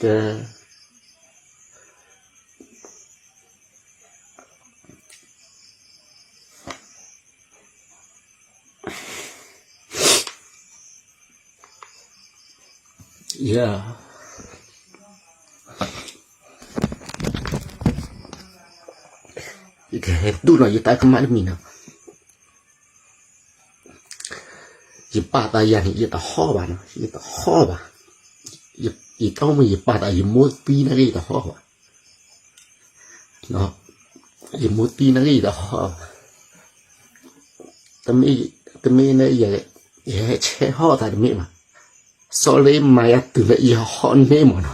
ကဲ ယၤ ယကဟဲတူၢ်လီၤယတၢ်ကမၣ်တမံၤနီၤ. ယပာ်သးယၤန့ၣ် ယတဟီၣ်ဘၣ်နီၤ, ယတဟီၣ်ဘၣ်. ယတၢ်အိၣ်မူ ယပာ်သး ယမိၢ်သံနာ်က့ ယတဟီၣ်ဘၣ်. ယမိၢ်သံနာ်က့ ယတဟီၣ်ဘၣ်. တမ့ၢ်, တမ့ၢ်လၢ ယဟဲဆဲးဟီၣ်သးတမ့ၢ်ဘၣ်. စီၤလ့မၤယၤတုၤလၢယဟီၣ်န့ၢ်မးနီၤ.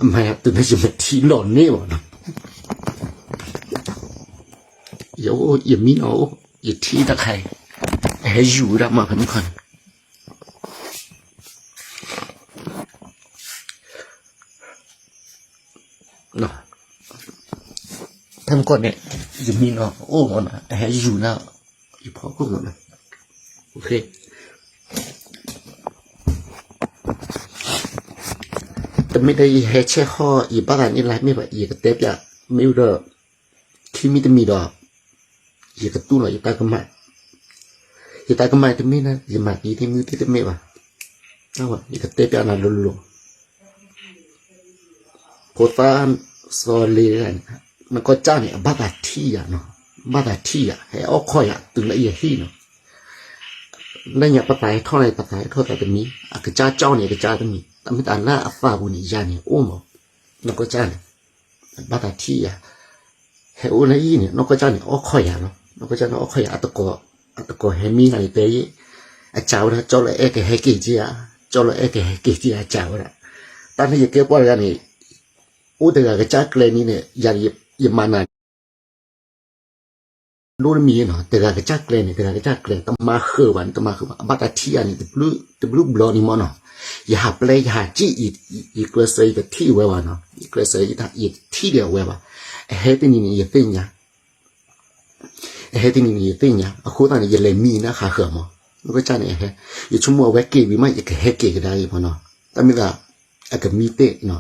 မၤယၤတုၤလၢယမဲာ်ထံလီၤန့ၢ်မးနီၤ. ယအိၣ် ယမံနီၤအိၣ် ယထံၣ်တၢ်ခါအံၤ အဟဲယူၤဝဲဒၣ်မးဖဲမုၢ်ခီန့ၣ် ဖဲမုၢ်ခီန့ၣ် ယမံနီၤအိၣ်မးနီၤ အဟဲယူၤဒၣ် ယဖီခိၣ်မးနီၤ. တမ့ၢ်လၢယဟဲဆဲးဟီၣ် ယဘၣ်သးန့ၢ်လၢမ့ၢ်ဘၣ် ယကတဲပျး မ့ၢ်ဝံၤဒီး ခံမံၤတမံၤဒီး ယကတူၢ်လီၤယတၢ်ကမၣ်, ယတၢ်ကမၣ်တမ့ၢ်လၢ ယမၤသံသ့ၣ်မုၢ်သ့ၣ်တမ့ၢ်ဘၣ်, ယကတဲပျးနၤလိၤလိၤ ဖိသၣ်စီၤလ့န့ၣ် နီၢ်ကီၢ်ကၢ်န့ၣ် အဘၣ်သးထံၣ်ယၤနီၤ, ဘၣ်သးထံၣ်ယၤ ဟဲအီၣ်ခီယၤတုၤလၢယဟံၣ်နီၤ. လၢညါပသးဟဲထီၣ်န့ၣ် ပသးဟဲထီၣ်သးတမံၤ, အကစၢ်ကၠီန့ၣ် အကစၢ်တမံၤ, တၢ်မ့ၢ်တၢ်လၢအသးပူၤန့ၣ် ယၤန့ၣ်အိၣ်မး, နီၢ်ကီၢ်ကၢ်န့ၣ် ဘၣ်သးထံၣ်ယၤ ဟဲအိၣ်လၢအံၤန့ၣ် နီၢ်ကီၢ်ကၢ်န့ၣ် အီၣ်ခီယၤလီၤ, နီၢ်ကီၢ်ကၢ်န့ၣ် အီၣ်ခီယၤ အတကိးဟဲမံဂၤန့ၣ် တဲယဲ အစံးဝဲဒၣ် ကၠီလၢအဲၣ်ကဟဲက့ၤက့ၤဧါ, ကၠီလၢအဲၣ်ကဟဲက့ၤက့ၤဧါ အစံးဝဲဒၣ်, တၢ်န့ၣ်ယကဲပှၤတဂၤန့ၣ် အိၣ်တဂၤကစၢ်ကျဲန့ၣ်န့ၣ် ယၤ ယမၤနၤ ဒိၣ်တမံၤနီၤ, တဂၤကစၢ်ကျဲန့ၣ် တဂၤကစၢ်ကျဲ တမၤဃုာ်ဘၣ်န့ၣ် တမၤဃုာ်ဘၣ် အဘၣ်တၢ်ထံၣ်ယၤန့ၣ် တဘျုးဘျီန့ၣ်မးနီၤ, ယဟးပျဲ ယဟးစံၣ် ယကျဲးစၢးယတထံၣ်ဝဲဘၣ်နီၤ, ယကျဲးစၢးယတထံၣ်ဒီးဝဲဘၣ်, အဟဲတနံၤန့ၣ် ယသ့ၣ်ညါ အဟဲတနံၤန့ၣ် ယသ့ၣ်ညါ အဃိသတးန့ၣ် ယလဲၤမံနၢ်ဟးဃုာ်မး, နီၢ်ကီၢ်ကၢ်န့ၣ် အဟဲ ယဆိကမိၣ်အဝဲက့ၤဝံၤမး ယကဟဲက့ၤကဒါအံၤမးနီၤ, တၢ်မ့ၢ်သး အကမံသ့ၣ်နီၤ,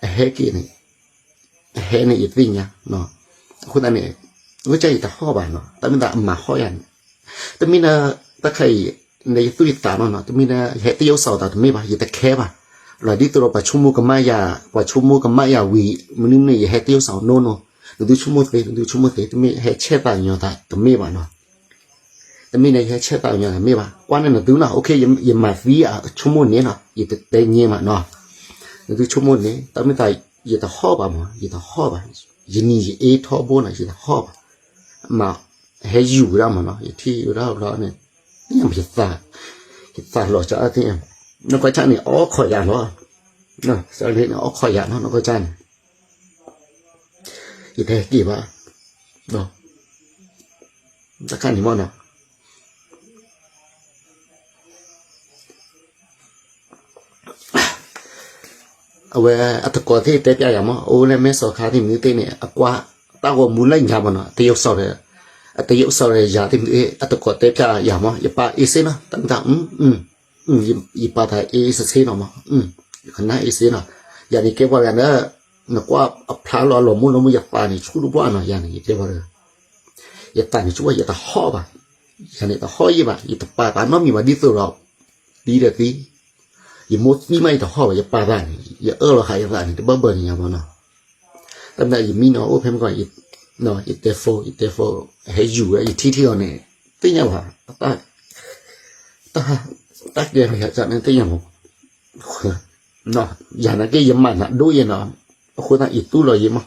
အဟဲက့ၤန့ၣ် အဟဲန့ၣ် ယသ့ၣ်ညါ, အဃိသတးန့ၣ် နီၢ်ကီၢ်ကၢ်ယတဟီၣ်ဘၣ်နီၤ, တၢ်မ့ၢ်သးအမၤဟီၣ်ယၤန့ၣ်, တမ့ၢ်လၢ တၢ်ခါအံၤ လၢယသူၣ်ယသးနီၤနီၤ, တမ့ၢ်လၢ ယဟဲသ့ၣ်ယိၣ်စီၤသးတမ့ၢ်ဘၣ် ယတခဲဘၣ်, လီၤဒ်သိးဒီးပှၤဆိကမိၣ်ကမၣ်ယၤ ပှၤဆိကမိၣ်ကမၣ်ယၤဝံၤ မနုၤမနုၤ ယဟဲသ့ၣ်ယိၣ်စီၤ no no, နသုဆိကမိၣ်သ့ နသုဆိကမိၣ်သ့ တမ့ၢ်ဟဲဆဲးသးကညီၤသးတမ့ၢ်ဘၣ်နီၤ, တမ့ၢ်လၢယဟဲဆဲးသးကညီၤသးတမ့ၢ်ဘၣ်, ကွၢ်န့ၣ်နသုနီၤ, ယမၤသံအဆိကမိၣ်န့ၣ်နီၤ, ယတတဲညဲမးနီၤ, နသုဆိကမိၣ်န့ၣ် တၢ်မ့ၢ်သး ယတဟီၣ်ဘၣ်မး ယတဟီၣ်ဘၣ်, ယနံၤယအ့ထီဘိနီၤ ယတဟီၣ်ဘၣ်, မ့ၢ်ဟဲယူၤဝဲဒၣ်မးနီၤ, ယထံၣ်ဝဲဒၣ်ဘျီန့ၣ် ယသးလီၤစၢ်သ့ၣ်, နီၢ်ကီၢ်ကၢ်န့ၣ် အီၣ်ခီယၤလီၤ, စီၤလ့န့ၣ် အီၣ်ခီယၤလီၤ နီၢ်ကီၢ်ကၢ်န့ၣ် ယတဟဲက့ၤဘၣ်, တၢ်ခါန့ၣ်မးနီၤ, အဝဲအတကိးသ့ၣ်တဲပျးယၤမး, အိၣ်လၢမဲၢ်စီၤခါသ့ၣ်မနုၤသ့ၣ်န့ၣ် အကွၢ်တၢ်ဂီၤမူလၢညါမးနီၤ, တရုတ်ဆောင်ဒီး အတရုတ်ဆောင်ဒီးယၤသ့ၣ်မနုၤ အတကိးတဲပျးယၤမး, ယပၢ်အ့ၣ်စ့နီၤ, တၢ်မ့ၢ်တၢ် ယပာ်သးအ့ၣ်စ့နီၤမး, ယကနၣ်အ့ၣ်စ့နီၤ, ယၤန့ၣ်ကဲပှၤတဂၤလၢ နကွၢ်အဖျါလီၤအလီၤမုၢ်လီၤမုၢ် ယသးန့ၣ်ဆူၣ်တပှၢ်နီၤ, ယၤန့ၣ် ယတဲပှၤတဂၤ ယသးန့ၣ်ဆူၣ်ဝဲ ယတဟီၣ်ဘၣ်, ယၤန့ၣ်တဟီၣ်ယံၣ်ဘၣ်, ယတပာ်သးနီတမံၤဘၣ် ဒ်သိးဒီး သံဒီးသံ, ယမိၢ်သံမး ယတဟီၣ်ဘၣ်, ယပာ်သးန့ၣ် ယအၢၣ်လီၤဃာ်ယသးန့ၣ် တဘၢဘၢန့ၣ်ညါမးနီၤ, တၢ်မ့ၢ်ယမံနီၤ အိၣ်ဖဲမုၢ်ကီၢ် ယတဲဖိ ယတဲဖိ ဟဲယူၤဝဲ ယထံၣ်ထံၣ်အီၤန့ၣ် သ့ၣ်ညါဘၣ်, တၢ်ကဲန့ၣ် ယၤန့ၣ်သ့ၣ်ညါမး, ယၤနာ်က့ ယမၤနၤဒိၣ်ယဲနီၤ, အဃိသတး ယတူၢ်လီၤယံၤမး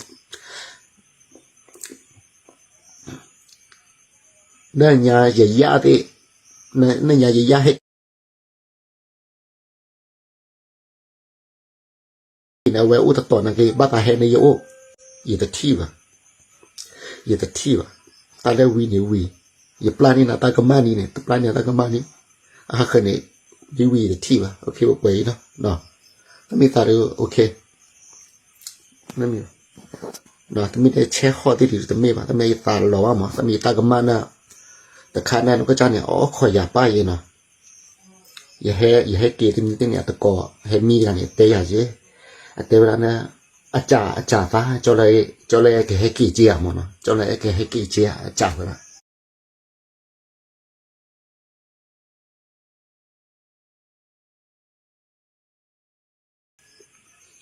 လၢညါယယၢ်သ့ၣ်, လၢညါယယၢ်ဟဲက့ၤန့ၣ် အဝဲအိၣ်တတီၤနာ်က့ ဘၣ်သးဟဲန့ၣ်ယအိၣ်, ယတထံၣ်ဘၣ်. ယတထံၣ်ဘၣ်, တၢ်လၢဝံၤန့ၣ်ဝံၤ, ယပျၢ်န့ၢ်နၤတၢ်ကမၣ်န့ၣ်န့ၣ် တပျၢ်န့ၢ်နၤတၢ်ကမၣ်န့ၣ်, အဟးဃၢၤန့ၣ်, ဒ်ဝံၤယတထံၣ်ဘၣ်, ပှဲၤအံၤလီၤ, တမ့ၢ်သးဒီး တမ့ၢ်ဆဲးဟီၣ်သ့ၣ်ဒ်တမ့ၢ်ဘၣ်, တမ့ၢ်ယသးလီၤဘၣ်မး, တမ့ၢ်ယတၢ်ကမၣ်န့ၣ်, တခါန့ၣ် နကစၢ်န့ၣ် အီၣ်ခိးယၤပၢ်ယဲနီၤ, ယဟဲက့ၤတနံၤတနံၤအတကိး ဟဲမံတဂၤန့ၣ် တဲယၤယဲ, အတဲဝဲဒၣ်န့ၣ်, အစၢ်အစၢ်သး, ကၠီလၢကဟဲက့ၤက့ၤဧါမးနီၤ, ကၠီလၢကဟဲက့ၤက့ၤဧါ အစၢ်ဝဲဒၣ်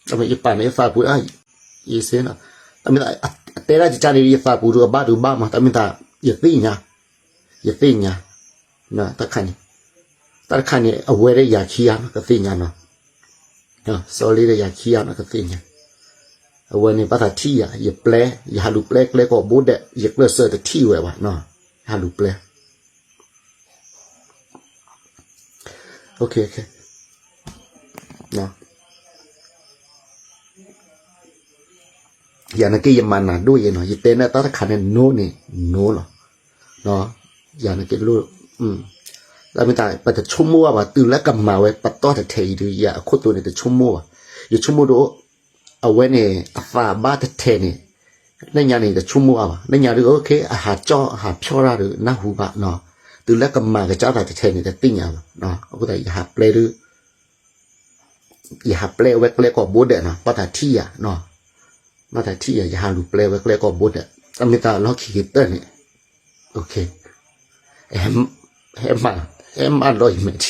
တမ့ၢ်ယပာ်န့ၣ်ယသးပူၤ, ယစ့, တမ့ၢ်အတဲဒၣ်ယကစၢ်န့ၣ် ယသးပူၤဒုးအဘၣ်ဒုးဘၣ်မး, တမ့ၢ်သး, ယသ့ၣ်ညါ, ယသ့ၣ်ညါ, တၢ်တခါန့ၣ်, တၢ်တခါန့ၣ် အဝဲဒၣ်ယၤခံဂၤနီၤ ကသ့ၣ်ညါနီၤ, စီၤလ့ဒီးယၤခံဂၤနီၤ ကသ့ၣ်ညါ, အဝဲန့ၣ်ဘၣ်သးထံၣ်ယၤ, ယပျဲ, ယဟးလူၤပျဲကျဲကိးဘိဒဲး, ယကျဲးစၢးတထံၣ်ဝဲဘၣ်, ယဟးလူၤပျဲ ယၤနက့ယမၤနၤဒိၣ်ယဲနီၤ, ယတဲန့ၣ်တၢ်တခါန့ၣ် no န့ၣ် no လီၤ, ယၤနက့လိၣ်, တၢ်မ့ၢ်တၢ် ပတဆိကမိၣ်ဘၣ်ဘၣ်, တုၤလၢကမၤဝဲပတီၢ်တထဲအံၤဒုး ယၤအခိၣ်တိန့ၣ် တဆိကမိၣ်ဘၣ်, ယဆိကမိၣ်ဒိၣ်, အဝဲန့ၣ် အသးဘၣ်တထဲန့ၣ်, လၢညါန့ၣ် တဆိကမိၣ်ဘၣ်ဘၣ်, လၢညါဒုး အဟးကၠီၣ်ဟးဖျီၣ်တၢ်ဒုး နၢ်ဟူဘၣ်နီၤ, တုၤလၢကမၤကစၢ်သးတထဲန့ၣ် တသ့ၣ်ညါဘၣ်, အဃိသတး ယဟးပျဲဒုး ယဟးပျဲဝဲကျဲကိးဘိဒဲးနီၤ, ဘၣ်သးထံၣ်ယၤ, ဘၣ်သးထံၣ်ယၤ ယဟးလူၤပျဲဝဲကျဲကိးဘိဒဲး, တၢ်မ့ၢ်တၢ်လီၢ်ခံကတၢၢ်န့ၣ်, ဟဲမၤ, ဟဲမၤဒီးယမဲာ်ထံ